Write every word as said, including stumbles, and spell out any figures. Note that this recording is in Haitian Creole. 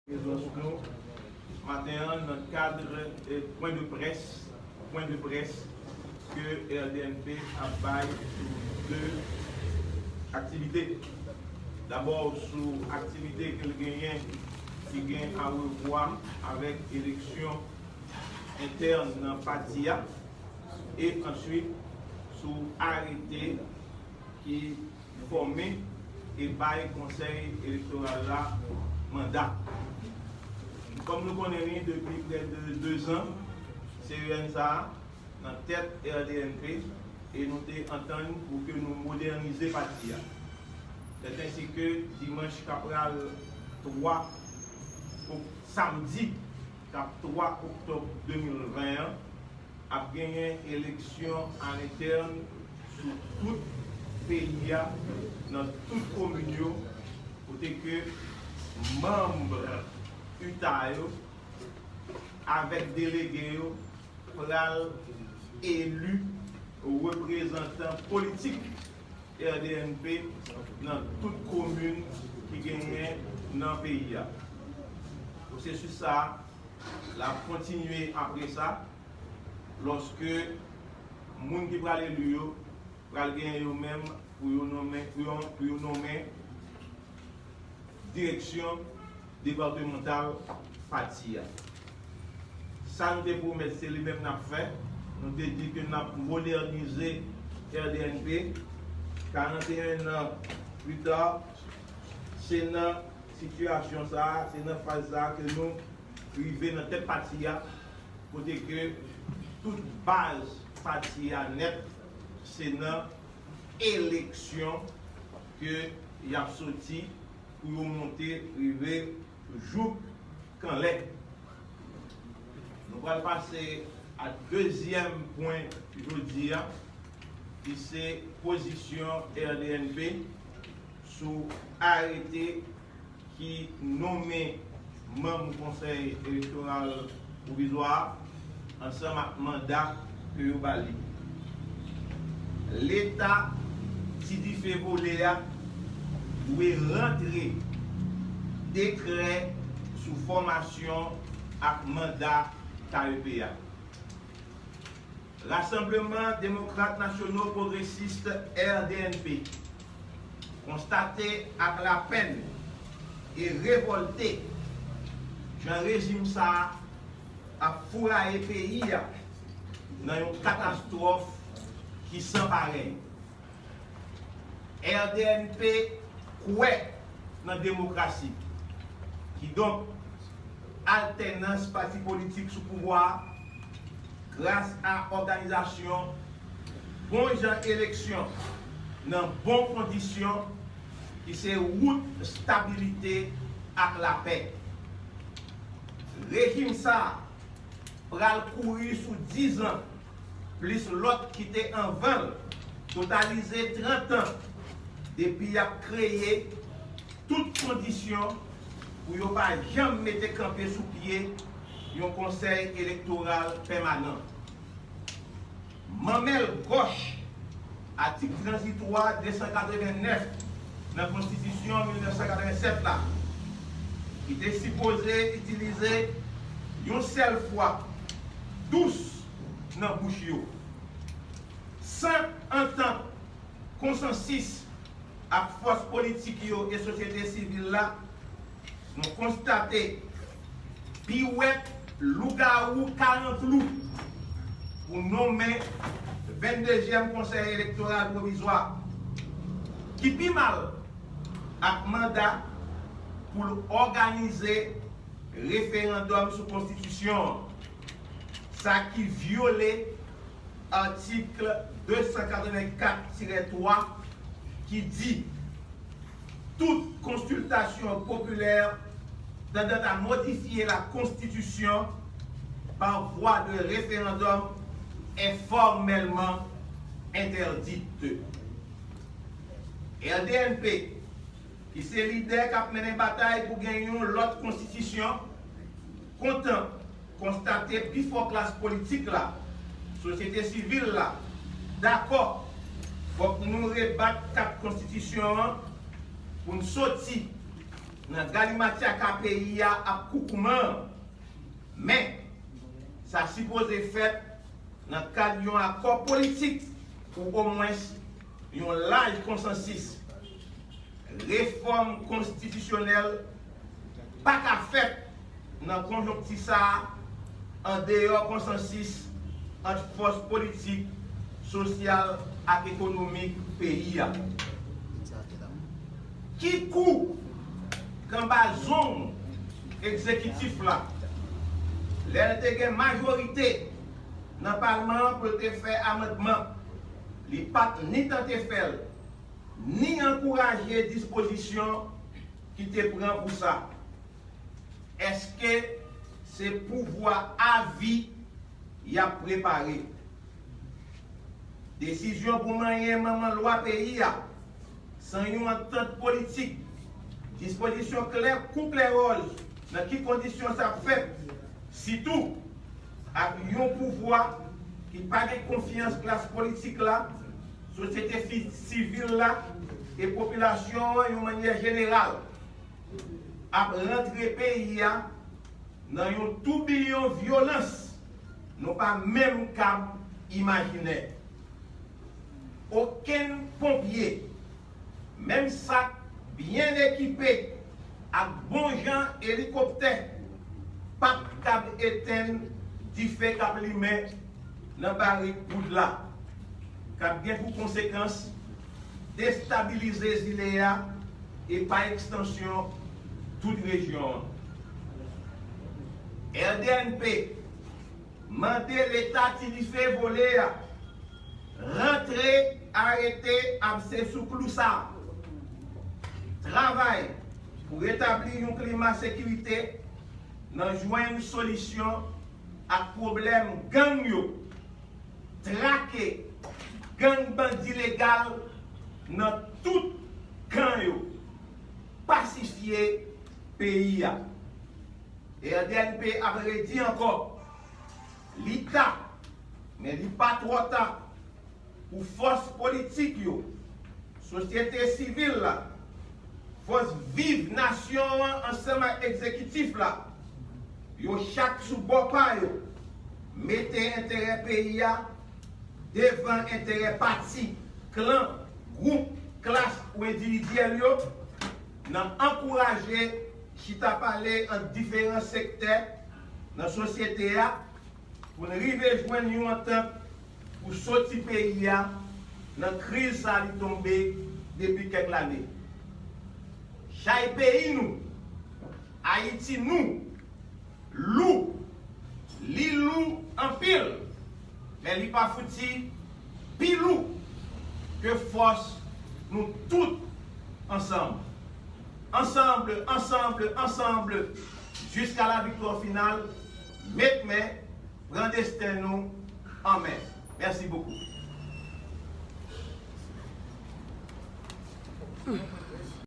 Prezans nou maten an nan kad, eh, pwen de près, pwen de près ke R D N P ap bay sou de aktivite. Dabò, sou aktivite ke l genyen ki gen a revwa avèk eleksyon entèn nan pati a, e answit sou arete ki fòme e bay Konsèy Elektoral la manda. Kòm nou konnen li depi prè de de zan, C E N sa a nan tèt R D N P, e nou te antann pou ke nou modènize pati a. Sèt ensi ke dimanch k ap pral twa ok-, samdi k ap twa oktòb de mil ven an, ap genyen eleksyon a lentèn sou tout peyi a, nan tout komin yo, kote ke manm uta yo avèk delege yo pral eli reprezantan politik R D N P nan tout komin ki genyen nan peyi a. Pwosesis sa a, l ap kontinye apre sa, lòske moun ki pral eli yo pral gen yo menm pou yo nonmen, pou yo, pou yo nonmen direksyon depatmantal pati a. Sa nou te pwomèt, se li menm n ap fè. Nou te di ke n ap modènize R D N P. Karanteyen an pita, se nan sitiyasyon sa a, se nan faz sa a ke nou rive nan tèt pati a, kote ke tout baz pati a nèt, se nan eleksyon ke y ap soti pou yo monte rive jouk kanlè. Nou pral pase a dezyèm pwen jodi a, ki se pozisyon R D N P sou arete ki nonmen manm Konsèy Elektoral Pwovizwa a ansanm ak manda ke yo ba li. Leta Ti Dife vole a dwe rantre dekrè sou fòmasyon ak manda K E P a. Rassemblement Démocrates Nationaux Progressistes, R D N P, konstate ak lapèn e revòlte jan rejim sa a ap fouraye peyi a nan yon katastwòf ki san parèy. R D N P kwè nan demokrasi. Kidonk, altènans pati politik sou pouvwa a, gras a òganizasyon bon jan eleksyon nan bon kondisyon, ki se wout stabilite ak lapè. Rejim sa a pral kouri sou dizan, plis lòt ki te anvan l, totalize trant an depi y ap kreye tout kondisyon pou yo pa janm mete kanpe sou pye yon konsèy elektoral pèmanan. Manmèl gòch atik tranzitwa de san katreven nèf nan Konstitisyon mil nèf san katreven sèt la, ki te sipoze itilize yon sèl fwa dous nan bouch yo. San antant, konsansis ak fòs politik yo e sosyete sivil la, nou konstate piwèt lougawou karanklou pou nonmen venndezyèm Konsèy Elektoral Pwovizwa, ki pi mal ak manda pou l òganize referandòm sou konstitisyon an, sa ki vyole atik de san katreven kat tirè twa ki di, toute consultation populaire tendant à modifier la Constitution par voie de référendum est formellement interdite. R D N P, ki se lidè k ap mennen batay pou gen yon lòt konstitisyon, kontan konstate pifò klas politik la, sosyete sivil la, dakò, fòk nou rebat kat konstitisyon an pou n soti nan galimatyaka peyi a ap koukouman an. Men, sa sipoze fèt nan kad yon akò politik pou omwens yon laj konsansis. Refòm konstitisyonèl pa ka fèt nan konjonkti sa a andeyò konsansis ant fòs politik, sosyal ak ekonomik peyi a. Ki kou k anba zong egzekitif la, lè l te gen majorite nan palman an pou l te fè amandman, li pa t ni tante fè l, ni ankouraje dispozisyon ki te pran pou sa? Èske se pouvwa avi y ap prepare? Desizyon pou manyen manman lwa peyi a san yon antant politik, dispozisyon klè kou klè wòz nan ki kondisyon sa ap fèt, sitou ak yon pouvwa ki pa gen konfyans klas politik la, sosyete fi- sivil la e popilasyon an yon mannyè jeneral ap rantre peyi a nan yon toubiyon vyolans nou pa menm kab imajinen. Okenn ponpye, menm sa k byen ekipe ak bon jan elikoptè, p ap kab etenn dife k ap limen nan barik goud la, k ap gen pou konsekans destabilize zile a e pa ekstansyon tout rejyon an. R D N P mande Leta ti dife vole a rantre, arete abse sou klou sa a, travay pou retabli yon klima sekirite nan jwenn solisyon ak pwoblèm gang yo, trake gang bandi legal nan tout kan yo, pasifye peyi a. R D N P ap redi ankò, li ta, men li pa twò ta pou fòs politik yo, sosyete sivil la, fòs viv nasyon an ansanm ak egzekitif la, yo chak sou bò pa yo, mete enterè peyi a devan enterè pati, klan, gwoup, klas ou endividyèl yo, nan ankouraje chita pale ant diferan sektè nan sosyete a pou n rive jwenn yon antant pou soti peyi a nan kriz sa li tonbe depi kèk lane. Chay peyi nou, Ayiti nou, lou, li lou anpil, men li pa fouti pi lou ke fòs nou tout ansanm. Ensemble, ensemble, ensemble, jusqu'à la victoire finale, met men, pran desten nou an men. Mèsi bokou.